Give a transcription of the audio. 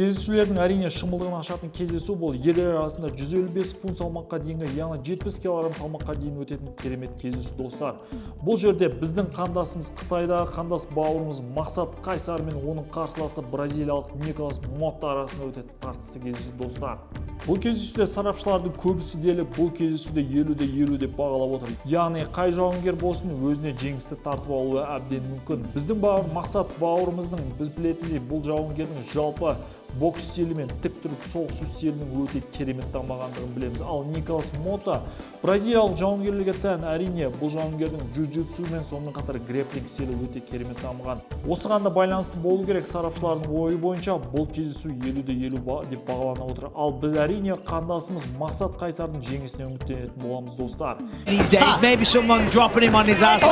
Кездесулердің, әрине, шымылдығын ашатын кездесу бұл ерлер арасында 155 фунт салмаққа дейінгі, яғни 70 килограмм салмаққа дейін өтетін керемет кездесу, достар. Бұл жерде біздің қандасымыз, Қытайдағы қандас бауырымыз Мақсат Қайсар мен оның қарсыласы бразилиялық Николас Мотта арасында өтетін тартысты кездесу, достар. Бұл кездесуде сарапшылардың көбісі дерлік бұл кездесуде 50 де 50 деп бағалап отыр, яғни қай жауынгер болсын, өзіне жеңісті тартып алуы әбден мүмкін. Біздің бауыр Мақсат бауырымыздың, біз білетіндей, бұл жауынгердің жалпы бокс стилі мен тік тұрып соғысу стилінің өте керемет дамығандығын білеміз. Ал Николас Мота бразилиялық жауынгерлерге тән, әрине, бұл жауынгердің джиу-джитсу мен сонымен қатар грэпплинг стилі өте керемет дамыған. Осыған да байланысты болу керек, сарапшылардың ойы бойынша бұл кездесу 50 де 50 деп бағаланып отыр. Ал біз, әрине, қандасымыз Мақсат Қайсардың жеңісіне үміттенетін боламыз, достар. These days, maybe someone dropping him on his ass.